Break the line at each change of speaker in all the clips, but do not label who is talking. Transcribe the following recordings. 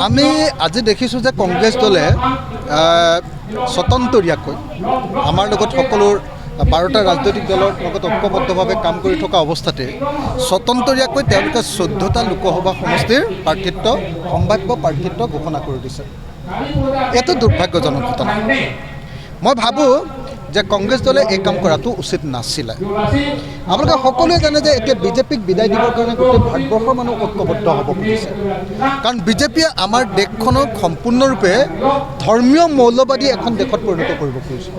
আমি আজি দেখিছোঁ যে কংগ্ৰেছ দলে স্বতন্ত্ৰীয়াকৈ আমাৰ লগত সকলো 12টা ৰাজনৈতিক দলৰ লগত ঐক্যবদ্ধভাৱে কাম কৰি থকা অৱস্থাতে স্বতন্ত্ৰীয়াকৈ তেওঁলোকে 14টা লোকসভা সমষ্টিৰ প্ৰাৰ্থিত্ব, সম্ভাৱ্য প্ৰাৰ্থিত্ব ঘোষণা কৰি দিছে। এইটো দুৰ্ভাগ্যজনক ঘটনা। মই ভাবোঁ যে কংগ্ৰেছ দলে এই কাম কৰাটো উচিত নাছিলে। আপোনালোকে সকলোৱে জানে যে এতিয়া বিজেপিক বিদায় দিবৰ কাৰণে গোটেই ভাৰতবৰ্ষৰ মানুহ ঐক্যবদ্ধ হ'ব খুজিছে, কাৰণ বিজেপিয়ে আমাৰ দেশখনক সম্পূৰ্ণৰূপে ধৰ্মীয় মৌলবাদী এখন দেশত পৰিণত কৰিব খুজিছে।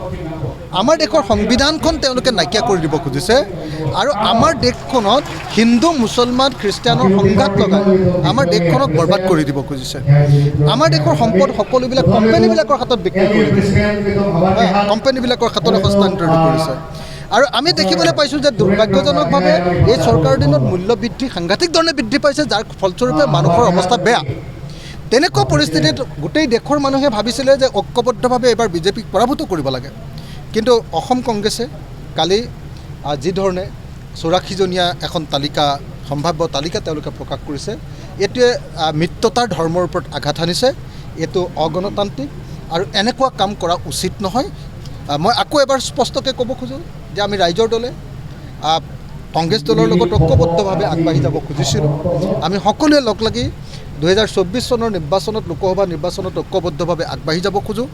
আমাৰ দেশৰ সংবিধানখন তেওঁলোকে নাইকিয়া কৰি দিব খুজিছে আৰু আমাৰ দেশখনত হিন্দু, মুছলমান, খ্ৰীষ্টানৰ সংঘাত লগাই আমাৰ দেশখনক বৰবাদ কৰি দিব খুজিছে। আমাৰ দেশৰ সম্পদ সকলোবিলাক কোম্পানীবিলাকৰ হাতত বিক্ৰী কৰি দিছে, কোম্পানীবিলাকৰ হাতলৈ হস্তান্তৰিত কৰিছে। আৰু আমি দেখিবলৈ পাইছোঁ যে দুৰ্ভাগ্যজনকভাৱে এই চৰকাৰৰ দিনত মূল্যবৃদ্ধি সাংঘাতিক ধৰণে বৃদ্ধি পাইছে, যাৰ ফলস্বৰূপে মানুহৰ অৱস্থা বেয়া। তেনেকুৱা পৰিস্থিতিত গোটেই দেশৰ মানুহে ভাবিছিলে যে ঐক্যবদ্ধভাৱে এইবাৰ বিজেপিক পৰাভূত কৰিব লাগে। কিন্তু অসম কংগ্ৰেছে কালি যিধৰণে 84জনীয়া এখন তালিকা, সম্ভাৱ্য তালিকা তেওঁলোকে প্ৰকাশ কৰিছে, এইটোৱে মিত্ৰতাৰ ধৰ্মৰ ওপৰত আঘাত হানিছে। এইটো অগণতান্ত্ৰিক আৰু এনেকুৱা কাম কৰা উচিত নহয়। মই আকৌ এবাৰ স্পষ্টকৈ ক'ব খোজোঁ যে আমি ৰাইজৰ দলে কংগ্ৰেছ দলৰ লগত ঐক্যবদ্ধভাৱে আগবাঢ়ি যাব খুজিছিলোঁ। আমি সকলোৱে লগ লাগি 2024 চনৰ নিৰ্বাচনত, লোকসভা নিৰ্বাচনত ঐক্যবদ্ধভাৱে আগবাঢ়ি যাব খোজোঁ।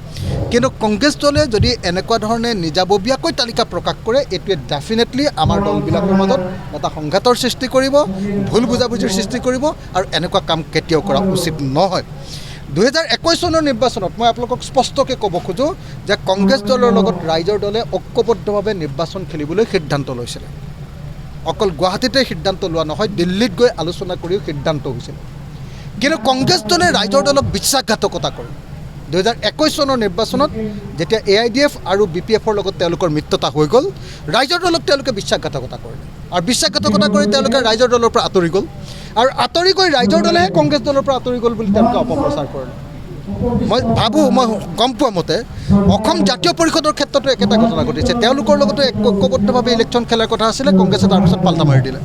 কিন্তু কংগ্ৰেছ দলে যদি এনেকুৱা ধৰণে নিজাববীয়াকৈ তালিকা প্ৰকাশ কৰে, এইটোৱে ডেফিনেটলি আমাৰ দলবিলাকৰ মাজত এটা সংঘাতৰ সৃষ্টি কৰিব, ভুল বুজাবুজিৰ সৃষ্টি কৰিব আৰু এনেকুৱা কাম কেতিয়াও কৰা উচিত নহয়। 2021 চনৰ নিৰ্বাচনত মই আপোনালোকক স্পষ্টকৈ ক'ব খোজোঁ যে কংগ্ৰেছ দলৰ লগত ৰাইজৰ দলে ঐক্যবদ্ধভাৱে নিৰ্বাচন খেলিবলৈ সিদ্ধান্ত লৈছিলে। অকল গুৱাহাটীতে সিদ্ধান্ত লোৱা নহয়, দিল্লীত গৈ আলোচনা কৰিও সিদ্ধান্ত হৈছিলে। কিন্তু কংগ্ৰেছ দলে ৰাইজৰ দলক বিশ্বাসঘাতকতা কৰে। 2021 চনৰ নিৰ্বাচনত যেতিয়া AIDF আৰু BPFৰ লগত তেওঁলোকৰ মিত্ৰতা হৈ গ'ল, ৰাইজৰ দলক তেওঁলোকে বিশ্বাসঘাতকতা কৰিলে আৰু বিশ্বাসঘাতকতা কৰি তেওঁলোকে ৰাইজৰ দলৰ পৰা আঁতৰি গ'ল আৰু আঁতৰি গৈ ৰাইজৰ দলেহে কংগ্ৰেছ দলৰ পৰা আঁতৰি গ'ল বুলি তেওঁলোকে অপপ্ৰচাৰ কৰিলে। মই ভাবোঁ, মই গম পোৱা মতে অসম জাতীয় পৰিষদৰ ক্ষেত্ৰতো একেটা ঘটনা ঘটিছে। তেওঁলোকৰ লগতো ঐক্যবদ্ধভাৱে ইলেকশ্যন খেলাৰ কথা আছিলে, কংগ্ৰেছে তাৰপিছত পাল্টা মাৰি দিলে।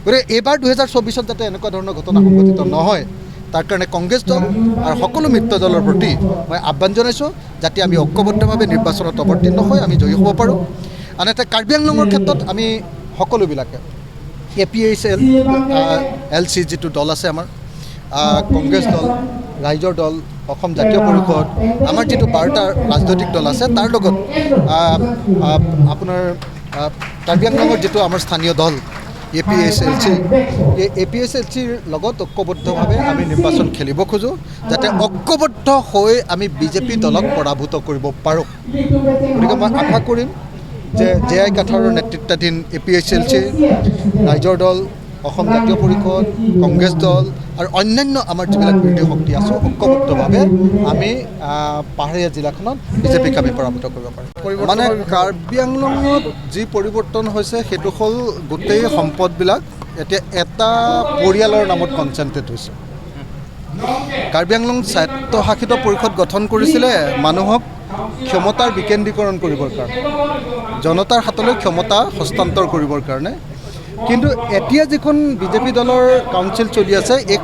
গতিকে এইবাৰ 2024ত যাতে এনেকুৱা ধৰণৰ ঘটনা সংঘটিত নহয়, তাৰ কাৰণে কংগ্ৰেছ দল আৰু সকলো মিত্ৰ দলৰ প্ৰতি মই আহ্বান জনাইছোঁ যাতে আমি ঐক্যবদ্ধভাৱে নিৰ্বাচনত অৱতীৰ্ণ হৈ আমি জয়ী হ'ব পাৰোঁ। আনহাতে কাৰ্বি আংলঙৰ ক্ষেত্ৰত আমি সকলোবিলাকে APHL LC যিটো দল আছে আমাৰ, কংগ্ৰেছ দল, ৰাইজৰ দল, অসম জাতীয় পৰিষদ, আমাৰ যিটো 12টা ৰাজনৈতিক দল আছে, তাৰ লগত আপোনাৰ কাৰ্বি আংলঙৰ যিটো আমাৰ স্থানীয় দল APHLC, এই APHLCৰ লগত ঐক্যবদ্ধভাৱে আমি নিৰ্বাচন খেলিব খোজোঁ, যাতে ঐক্যবদ্ধ হৈ আমি বিজেপি দলক পৰাভূত কৰিব পাৰোঁ। গতিকে মই আশা কৰিম যে জে আই কাথাৰৰ নেতৃত্বাধীন APHLC, ৰাইজৰ দল, অসম জাতীয় পৰিষদ, কংগ্ৰেছ দল আৰু অন্যান্য আমাৰ যিবিলাক বিৰোধী শক্তি আছোঁ, ঐক্যবদ্ধভাৱে আমি পাহাৰীয়া জিলাখনত বিজেপিক আমি পৰাভূত কৰিব পাৰোঁ। মানে কাৰ্বি আংলঙত যি পৰিৱৰ্তন হৈছে সেইটো হ'ল গোটেই সম্পদবিলাক এতিয়া এটা পৰিয়ালৰ নামত কনচেনট্ৰেট হৈছে। কাৰ্বি আংলং স্বায়ত্তশাসিত পৰিষদ গঠন কৰিছিলে মানুহক ক্ষমতাৰ বিকেন্দ্ৰীকৰণ কৰিবৰ কাৰণে, জনতাৰ হাতলৈ ক্ষমতা হস্তান্তৰ কৰিবৰ কাৰণে। কিন্তু এতিয়া যিখন বিজেপি দলৰ কাউন্সিল চলি আছে, এই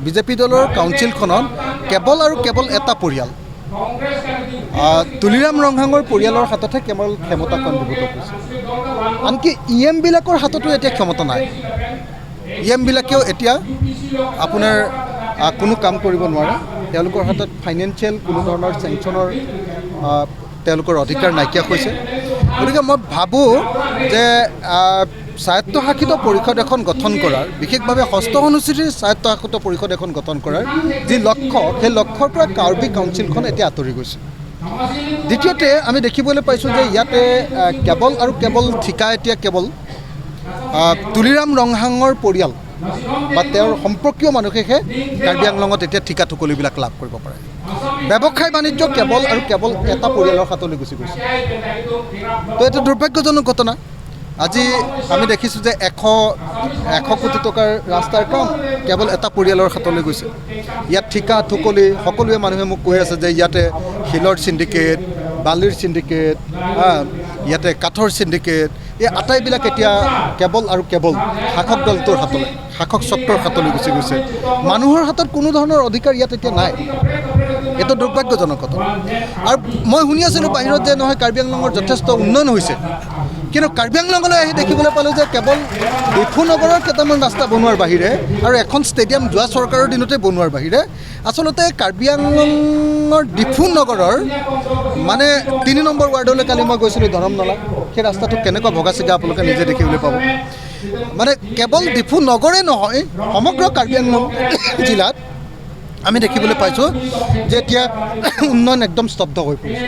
বিজেপি দলৰ কাউন্সিলখনত কেৱল আৰু কেৱল এটা পৰিয়াল, তুলিৰাম ৰংহাঙৰ পৰিয়ালৰ হাততহে কেৱল ক্ষমতা কেন্দ্ৰীভূত হৈছে। আনকি ই এমবিলাকৰ হাততো এতিয়া ক্ষমতা নাই। ই এমবিলাকেও এতিয়া আপোনাৰ কোনো কাম কৰিব নোৱাৰে। তেওঁলোকৰ হাতত ফাইনেন্সিয়েল কোনো ধৰণৰ চেংচনৰ তেওঁলোকৰ অধিকাৰ নাইকিয়া হৈছে। গতিকে মই ভাবোঁ যে স্বায়ত্তশাসিত পৰিষদ এখন গঠন কৰাৰ, বিশেষভাৱে ষষ্ঠ অনুসূচীৰ স্বায়ত্তশাসিত পৰিষদ এখন গঠন কৰাৰ যি লক্ষ্য, সেই লক্ষ্যৰ পৰা কাৰ্বি কাউন্সিলখন এতিয়া আঁতৰি গৈছে। দ্বিতীয়তে আমি দেখিবলৈ পাইছোঁ যে ইয়াতে কেৱল আৰু কেৱল ঠিকা এতিয়া কেৱল তুলিৰাম ৰংহাঙৰ পৰিয়াল বা তেওঁৰ সম্পৰ্কীয় মানুহেহে কাৰ্বি আংলঙত এতিয়া ঠিকা ঠুকলিবিলাক লাভ কৰিব পাৰে। ব্যৱসায় বাণিজ্য কেৱল আৰু কেৱল এটা পৰিয়ালৰ হাতলৈ গুচি গৈছে। তো এইটো দুৰ্ভাগ্যজনক ঘটনা। আজি আমি দেখিছোঁ যে 100 কোটি টকাৰ ৰাস্তাৰ কাম কেৱল এটা পৰিয়ালৰ হাতলৈ গৈছে। ইয়াত ঠিকা ঠুকলি সকলোৱে মানুহে মোক কৈ আছে যে ইয়াতে শিলৰ চিণ্ডিকেট, বালিৰ চিণ্ডিকেট, ইয়াতে কাঠৰ চিণ্ডিকেট, এই আটাইবিলাক এতিয়া কেৱল আৰু কেৱল শাসক দলটোৰ হাতলৈ, শাসক চক্ৰৰ হাতলৈ গুচি গৈছে। মানুহৰ হাতত কোনো ধৰণৰ অধিকাৰ ইয়াত এতিয়া নাই। এইটো দুৰ্ভাগ্যজনক কথা। আৰু মই শুনি আছিলোঁ বাহিৰত যে নহয়, কাৰ্বি আংলঙৰ যথেষ্ট উন্নয়ন হৈছে, কিন্তু কাৰ্বি আংলঙলৈ আহি দেখিবলৈ পালোঁ যে কেৱল ডিফু নগৰৰ কেইটামান ৰাস্তা বনোৱাৰ বাহিৰে আৰু এখন ষ্টেডিয়াম যোৱা চৰকাৰৰ দিনতে বনোৱাৰ বাহিৰে আচলতে কাৰ্বি আংলঙৰ ডিফু নগৰৰ মানে 3 নম্বৰ ৱাৰ্ডলৈ কালি মই গৈছিলোঁ, ধৰমনলা, সেই ৰাস্তাটো কেনেকুৱা ভগা চিগা আপোনালোকে নিজে দেখিবলৈ পাব। মানে কেৱল ডিফু নগৰেই নহয়, সমগ্ৰ কাৰ্বি আংলং জিলাত আমি দেখিবলৈ পাইছোঁ যে এতিয়া উন্নয়ন একদম স্তব্ধ হৈ পৰিছে।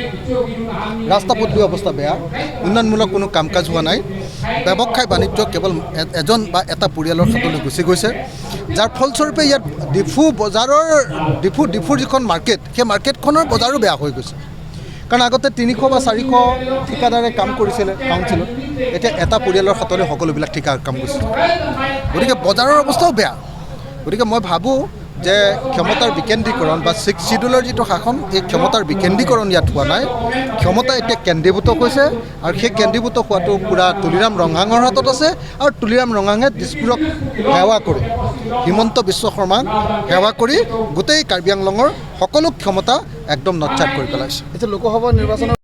ৰাস্তা পদূলি অৱস্থা বেয়া, উন্নয়নমূলক কোনো কাম কাজ হোৱা নাই। ব্যৱসায় বাণিজ্য কেৱল এজন বা এটা পৰিয়ালৰ হাতলৈ গুচি গৈছে, যাৰ ফলস্বৰূপে ইয়াত ডিফু বজাৰৰ ডিফুৰ যিখন মাৰ্কেট, সেই মাৰ্কেটখনৰ বজাৰো বেয়া হৈ গৈছে। কাৰণ আগতে 300 বা 400 ঠিকাদাৰে কাম কৰিছিলে কাউন্সিলত, এতিয়া এটা পৰিয়ালৰ হাতলৈ সকলোবিলাক ঠিকাৰ কাম গৈছে। গতিকে বজাৰৰ অৱস্থাও বেয়া। গতিকে মই ভাবোঁ যে ক্ষমতাৰ বিকেন্দ্ৰীকৰণ বা ছিক্স চিডিউলৰ যিটো শাসন, এই ক্ষমতাৰ বিকেন্দ্ৰীকৰণ ইয়াত হোৱা নাই। ক্ষমতা এতিয়া কেন্দ্ৰীভূত হৈছে আৰু সেই কেন্দ্ৰীভূত হোৱাটো পূৰা তুলিৰাম ৰংহাঙৰ হাতত আছে। আৰু তুলিৰাম ৰংহাঙে দিছপুৰক সেৱা কৰি, হিমন্ত বিশ্ব শৰ্মাক সেৱা কৰি গোটেই কাৰ্বি আংলঙৰ সকলো ক্ষমতা একদম নৎসাত কৰি পেলাইছে।
এতিয়া লোকসভা নিৰ্বাচনৰ